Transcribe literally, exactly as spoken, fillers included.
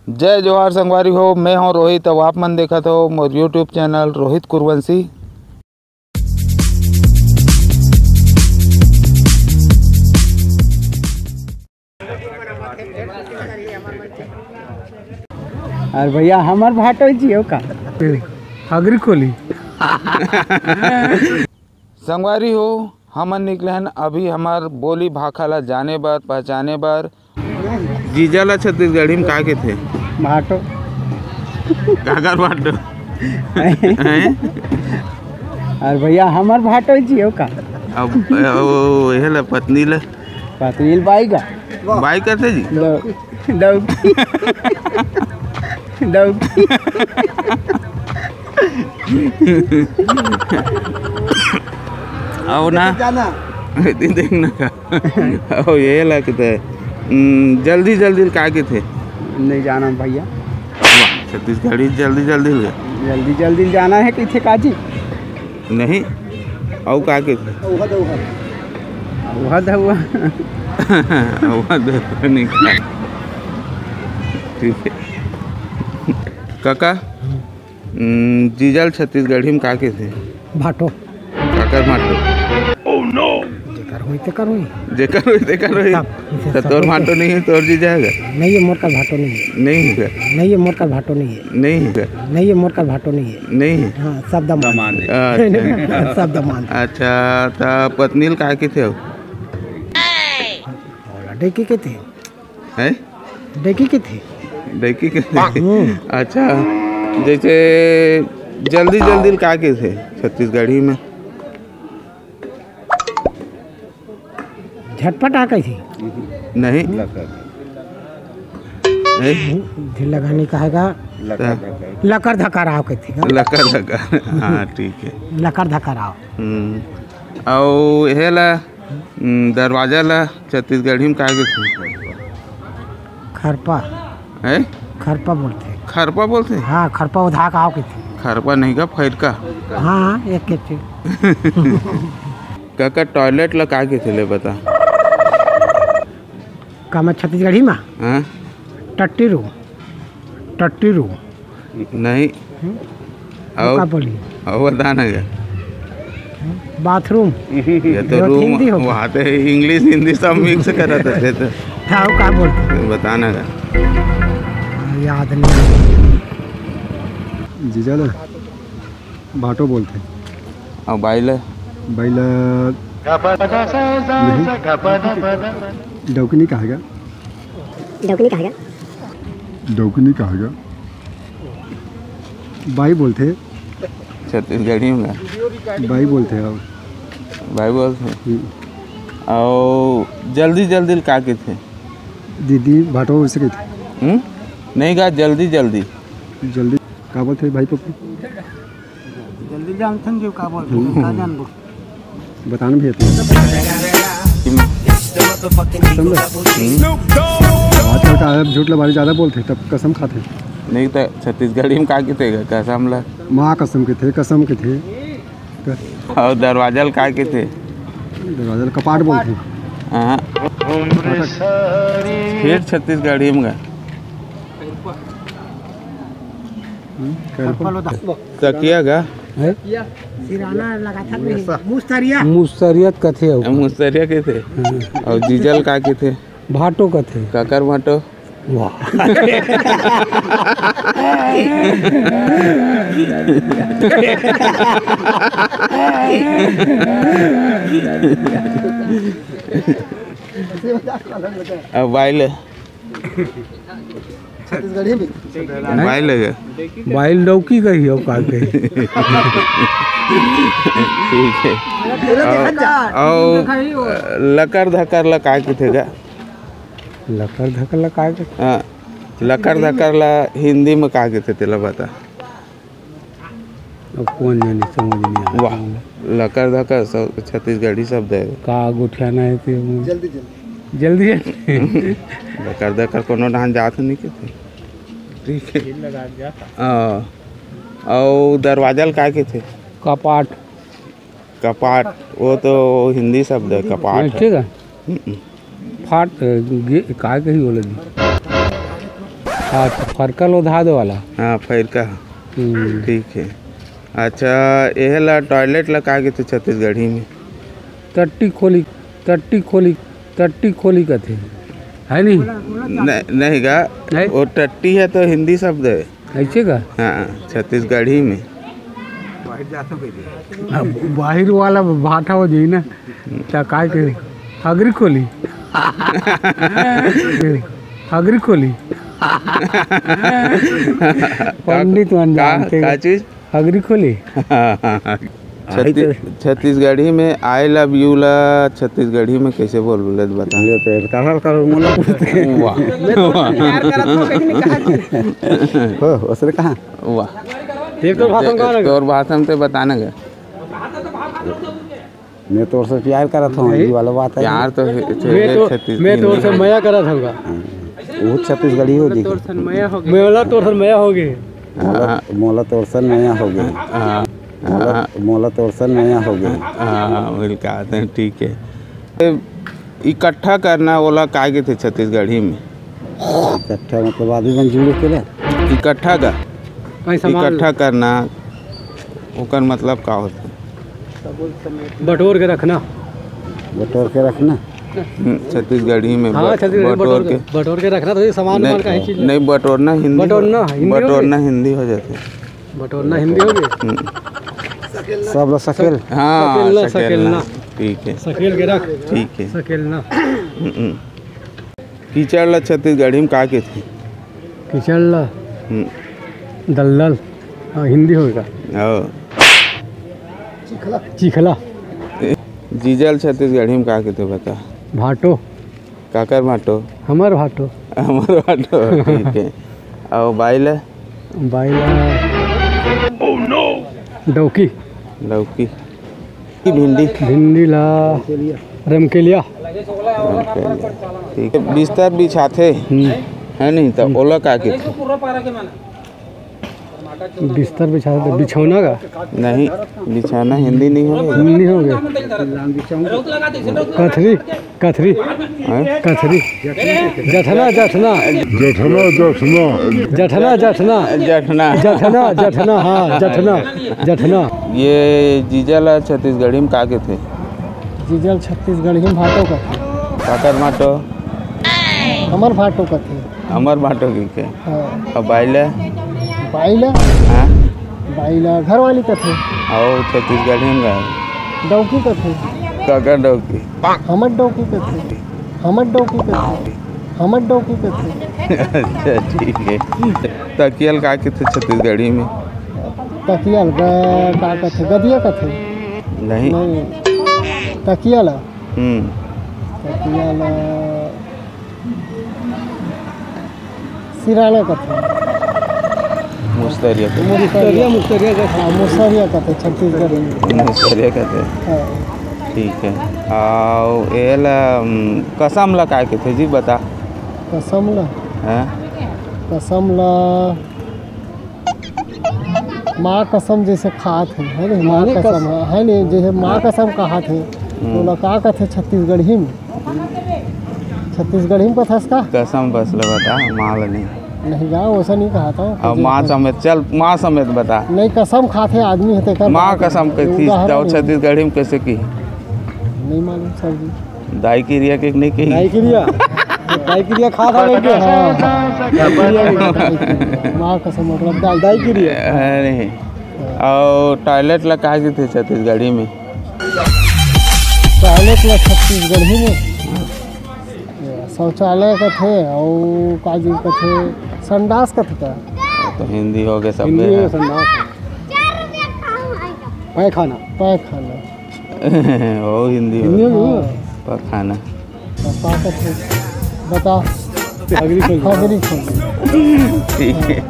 जय जोहार संगवारी हो, मैं हूं रोहित। अब आप मन देखत हो मोर YouTube चैनल रोहित कुरवंशी। अरे भैया, हमर भाटो जियो का? हगरी खोली। संगवारी हो, हमन निकले हन अभी हमर बोली भाखा ला जाने बर, पहचाने बर। जीजा ला छत्तीसगढ़ी में का कथे? भाटो। काकर भाटो? हैं? अरे भैया, हमर भाटो जियो का? अब, ओ, एहे ला, पत्नी ला? पत्नी ला बाई का? बाई कथे जी? लो। डौकी। डौकी। अउ ना। जाना। देखना का। अउ ये लगता है। हम्म, जल्दी जल्दी का कथे? नहीं जाना भैया। वाह, छत्तीसगढ़ी जल्दी जल्दी ले। जल्दी जल्दी जाना है, कथे का जी? नहीं, अउ का कथे? उहद, उहद। उहद, उहद। उहद, उहद नहीं खाए। ठीक है। काका, हम्म, जीजा ल छत्तीसगढ़ी में का कथे? भाटो। काकर भाटो? जेकर होई, तेकर होई। जेकर होई, तेकर होई। सब, तो सब तोर होई। भाटो नहीं है, तोर जीजा है का? नहीं है, मोर कर भाटो नहीं है। नहीं है का? नहीं है, मोर कर भाटो नहीं है। नहीं है का? नहीं है, मोर कर भाटो नहीं है। नहीं है? हाँ, सब दमांद। दमांद है। अच्छा। सब दमांद। अच्छा, त पत्नी ल का कथे हो? ओला डौकी कथे। हैं? डौकी कथे। डौकी कथे। हम्म। अच्छा, जैसे जल्दी जल्दी ल का कथे छत्तीसगढ़ी में? झटपट आ कथे। नहीं। नहीं। ढीला घनी कहेगा। लकर धकर आओ कथे। लकर धकर, हाँ, ठीक है। लकर धकर आओ। हम्म। अउ हेला, हम्म, दरवाजा ला छत्तीसगढ़ी में का कथे? खरपा। हैं? खरपा बोलथे। खरपा बोलथे? हाँ, खरपा उधा का आओ कथे। खरपा नहीं का, फैरका। हाँ, एक के चीज। काका, टॉयलेट ला का कथे ले बता? का मैं छत्तीसगढ़ी में? हाँ? टट्टी रूम। टट्टी रूम। नहीं। हम्म? अउ? का बोली? अउ बता ना गा। बाथरूम। ये तो ये रूम हिंदी हो गया। वहाँ तो इंग्लिश, हिंदी सब मिक्स करत हे तो। हाँ, वो का बोलते? बता ना गा। याद नहीं। जीजा ना, भाटो बोलथे। अउ बाई ला? बाई ला नहीं। डौकनी कहेगा। डौकनी कहेगा। डौकनी कहेगा। बाई बोलथे। छत्तीसगढ़ी में? बाई बोलथे, हाँ। बाई बोलथे। हम्म। अउ जल्दी जल्दी ल का कथे? दीदी, भाटो उसे कथे। हम्म? नहीं गा, जल्दी जल्दी। जल्दी का बोलथे भाई पप्पू? जल्दी जानथन जो का बोलथे, हम्म। का जानबो? बताना भी है। समझ लो। आजकल का है, झूठ लबारी ज़्यादा बोलथे, तब कसम खाथे। नहीं तो छत्तीसगढ़ी में का कथे गा, कसम ला? माँ कसम कथे, कसम कथे। अउ दरवाजा ल का कथे? दरवाजा ल कपाट बोलथे। हाँ। फिर छत्तीसगढ़ी में गा? हम्म, कपाट। तकिया गा? हैं? सिराना लगा था नहीं, मुस्तरिया। मुस्तरिया कथे हो। मुस्तरिया कथे। हाँ। अउ जीजा ल का कथे? भाटो कथे। काकर भाटो? वाह। अब बाई ल। छत्तीसगढ़ी में। बाई ल गा? बाई ल डौकी कही हो का कही? ठीक है। अउ, अउ लकर धकर ल का कथे गा? लकर धकर ल का कथे? हाँ, लकर धकर ल हिंदी में का कथे तेला बता। अब कौन जाने, समझ नहीं आ रहा। वाह, लकर धकर सब छत्तीसगढ़ी शब्द है। का गोठियाना है ते? जल्दी, जल्दी। जल्दी, जल्दी। लकर धकर कोनो डाहन जात नहीं कथे। ठीक है। हाँ। अउ दरवाजा ल का कथे? कपाट। कपाट, वो तो हिंदी शब्द है, कपाट है। ठीक है। हम्म। फाट, अ, गे-, का कही बोले जी? अच्छा, फरका लोधा दे वाला। हाँ, फरका। हम्म। ठीक है। अच्छा, एहे ला, टॉयलेट ला का कहिथे छत्तीसगढ़ी में? टट्टी खोली, टट्टी खोली, टट्टी खोली कथे, है नहीं? न-, नहीं गा, नहीं? वो टट्टी है तो हिंदी शब्द है। ऐसे का? हाँ, छत्तीसगढ़ी में। अब बाहिर वाला भाठा हो जाई ना, त काय के हगरी खोली? हगरी खोली। पंडित मन का, जानथे। का चीज? हगरी खोली। छत्ती-, छत्तीसगढ़ी में I love you ला छत्तीसगढ़ी में कैसे बोल, बोले तो बता। ये तो कहाँ, कहाँ मोला पूछते हैं। वाह। मैं तो प्यार करत हूँ, कहीं नहीं कहा। हो, उसने कहा। वाह। देख, तोर भाषा में कहाँ लगे? तोर भाषा में तो बताना गे। मैं तोर से प्यार करत हूँ, नहीं। ये वाला बात है। प्यार तो है, मैं तो, छत्तीस-, मैं तोर से हिंदी में। मया करत हूँ। हाँ, वो छत्तीसगढ़ी हो जी। तोर से मया हो गई। मैं वाला तोर से मया हो गई। मोला, हाँ। मोला तोर से नया हो गई। हाँ। मोला, हाँ। मोला तोर से नया हो गई। हाँ, हाँ, मिल के आते हैं, ठीक है। ए, इकट्ठा करना ओला का कहिथे छत्तीसगढ़ी में? इकट्ठा मतलब आदमी मन जुड़े के ना। इकट्ठा का? कहीं सामान इकट्ठा करना, ओकर मतलब का होथे? बटोर के रखना। बटोर के रखना। हम्म, छत्तीसगढ़ी में हाँ, बट-, छत्तीसगढ़ी में बटोर बटोर के, के। बटोर के रखना, तो ये सामान नहीं, वामान का ही चीज नहीं, बटोरना हिंदी हो-, बटोरना हिंदी हो बटोरना गई। हिंदी हो जाथे। बटोरना हिंदी हो गई। हम्म। सब लोग सकेल। हाँ, सकेलना, सकेलना। सकेलना। ठीक है। सकेल के रख। ठीक है। सकेलना। हम्म, हम्म। कीचड़ ला छत्तीसगढ़ी में का कहिथे? कीचड़ ला? हम्म। दलदल। हाँ, हिंदी होगा। हाँ। चिखला। ए, जीजा ला छत्तीसगढ़ी में का कहिथे, बता? भाटो। काकर भाटो? हमर भाटो। हमर भाटो, ठीक है। अउ बाई ला? बाई ला डौकी। डौकी। भिंडी। भिंडी ला रमकेलिया। रमकेलिया। ठीक है, बिस्तर बिछाथे, हम्म। है नहीं, तो ओला का कहिथे? बिस्तर बिछाथे, बिछौना का? नहीं, बिछौना हिंदी नहीं हो गया। हिंदी हो गया। कथरी। कथरी। हैं? कथरी। जठना, जठना। जठना, जठना। जठना, जठना। जठना। जठना, जठना, हाँ, जठना, जठना। ये जीजा ला छत्तीसगढ़ी में का कहिथे? जीजा ला छत्तीसगढ़ी में भाटो कथे। काकर भाटो? हमर भाटो कथे। हमर भाटो कहिके। हाँ। अउ बाई ला? बाई ला? हाँ? बाई ला घरवाली कथे। अउ छत्तीसगढ़ी में का? डौकी कथे। काकर डौकी? हमर डौकी कथे। हमर डौकी कथे। हमर डौकी कथे। अच्छा, ठीक है। तकिया ला का कथे छत्तीसगढ़ी में? तकिया ला ग-, का कथे? गदिया कथे। नहीं। नहीं। तकिया ला? हम्म। तकिया ला सिराना कथे। मुस्तरिया कथे। मुस्तरिया, मुस्तरिया कथे। हाँ, मुस्तरिया कथे छत्तीसगढ़ी में। मुस्तरिया कथे। हाँ। ठीक है। अउ एला, उम, कसम ला का कथे जी, बता। कसम ला? हाँ। कसम ला माँ कसम जैसे खात हे, है नहीं? माँ माने कसम, कस- है, है नहीं? जैसे माँ हाँ। कसम कहात हे, हम्म। तो ओला का कथे छत्तीसगढ़ी में? छत्तीसगढ़ी में कथस का? कसम बस ले बता, माँ ला नहीं। नहीं गा, वैसा नहीं कहा था। अब माँ समेत, चल, माँ समेत बता। नहीं, कसम खात हे आदमी हे, तेकर माँ बात कसम है। कैसी, उदाहरण तो है। छत्तीसगढ़ी में कैसे की? नहीं मालूम सर जी। दाई किरिया के नहीं कही? दाई किरिया। दाई किरिया खा था लगे। हाँ, हाँ। दाई किरिया के। माँ कसम, मतलब दाई, दाई किरिया। अरे। अउ टॉयलेट ला का कथे छत्तीसगढ़ी में? टॉयलेट ला छत्तीसगढ़ी में शौचालय कथे, अउ का जी कथे, संडास कथे का? तो हिंदी हो गए सब हिंदी में हो है। संडास। पैखाना। पैखाना। ओ, हिंदी हो। हिंदी हो। हाँ। पखाना। तो का कथे? बता। हगरी खोल। हगरी खोल। ठीक है।